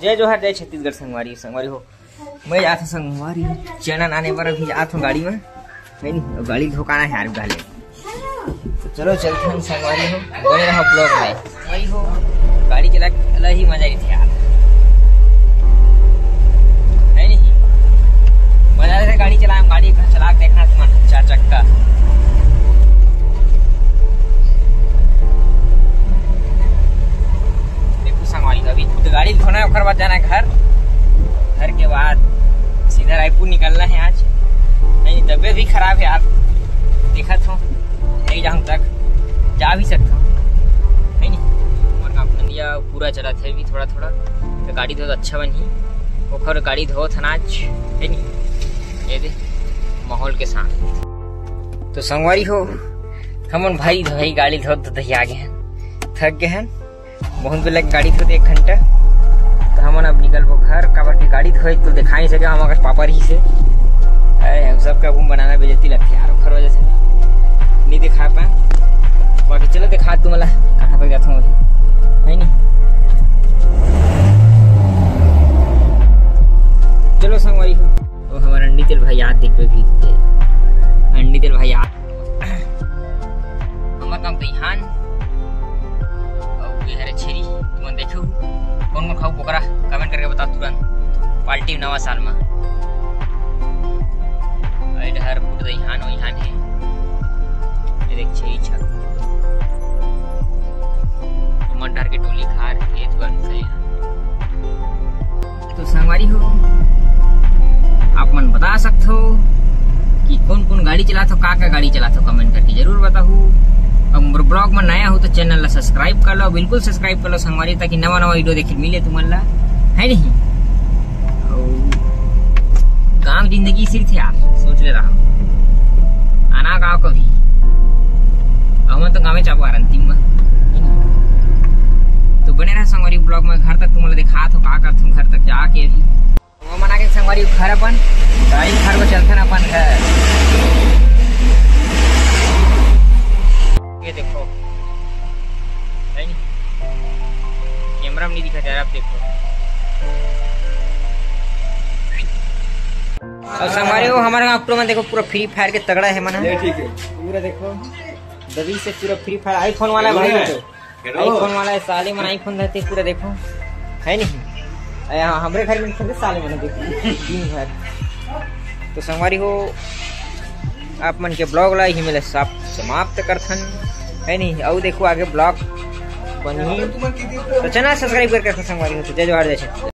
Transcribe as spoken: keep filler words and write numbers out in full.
जय जोहार, जय छत्तीसगढ़ संगवारी, संगवारी हो। मैं जात हूँ संगवारी हो, चना लाने बर अभी जात हूँ गाड़ी में, नहीं, नहीं, गाड़ी धोकाना है यार, गाले। तो चलो चलते हैं संगवारी हो, बने रहो vlog में। वही हो, गाड़ी चला, अलग ही मजा ही थे यार, है नहीं? मजा आथे गाड़ी चलाए में, गाड़ी चला के देखना तुमन, चार चक्का। देखो संगवारी, अभी तो गाड़ी धोना है, ओकर बाद जाना है घर, घर के बाद सीधा रायपुर निकलना है आज। नहीं, तबीयत भी खराब है यार, देखत हो, नहीं जाऊँ तक जा भी सकता हूँ, है नहीं? हमर गाँव नंदिया पूरा चलत है अभी थोड़ा थोड़ा, तो गाड़ी धोत अच्छा बनही, ओखर गाड़ी धोत हन आज, है नहीं? ये दे माहौल के साथ। तो संगवारी हो, हमन भाई भाई गाड़ी धोत धोत ही आ गए हैं, थक गए हैं, बहुत बेर लग गाड़ी धोत एक घंटा। तो हमन अब निकलबो घर, काबर कि गाड़ी धोए तो दिखा नहीं सके हम अगर पापा रही से। अरे, हम सबका मुंह बनाना बेइज्जती लगती है यार, ओखर वजह से नहीं दिखा पाए। बाकी चलो दिखा तुमला कहाँ तक जाता हूँ, है नहीं? चलो संगवारी हो, वो हमारा अंडी तेल भाई याद दिखबे भी थे। अंडी तेल भाई याद। हमर गाँव दईहान अउ ये हरे छेरी। तुमन देखे हो कौन कौन खाऊ बोकरा, कमेंट करके बताओ तुरंत। पार्टी नवा साल में। अरे डहर फुट दईहान ओईहान है। ये देख छेरी छा। हमर डहर के टोली खार खेत बन से। तो संगवारी हो, आप मन बता सकत हो कि कौन कौन गाड़ी चलात हो, का का गाड़ी चलात हो, कमेंट करके जरूर बताहू। अउ मोर ब्लॉग में नया हो तो चैनल ला सब्सक्राइब कर लो, बिल्कुल सब्सक्राइब कर लो संगवारी, ताकि नवा नवा वीडियो देखे मिले तुमन ला, है नहीं? अउ गाँव जिंदगी सिर्फ यार सोच ले रहा आना गाँव कभी, हमन तो गाँव में चाबो अंतिम में। तो बने रहे संगवारी ब्लॉग में, घर तक तुमन ला दिखात हो का करत हो घर तक जाके। अभी वो मना के संगवारी घर अपन गाड़ी घर को चलथन अपन घर। ये देखो, है नहीं? कैमरा में नहीं दिखा जा रहा, आप देखो। और संगवारी हो, हमारे गाँव में देखो पूरा फ्री फायर के तगड़ा है मना। ये ठीक है। पूरा देखो, दबी से पूरा फ्री फायर आईफोन वाला भाई। देखो। आईफोन वाला है, साले मन आईफोन रहते पूरा देखो, है नहीं? अरे हाँ, हमरे घर में खेलते साले मन देखो दिन भर। तो संगवारी हो, आप मन के ब्लॉग ला ही मिले सब समाप्त करथन, है नहीं? अउ देखो आगे ब्लॉग बनही, तो चैनल सब्सक्राइब करके रखो संगवारी हो। तो जय जोहार, जय छत्तीसगढ़।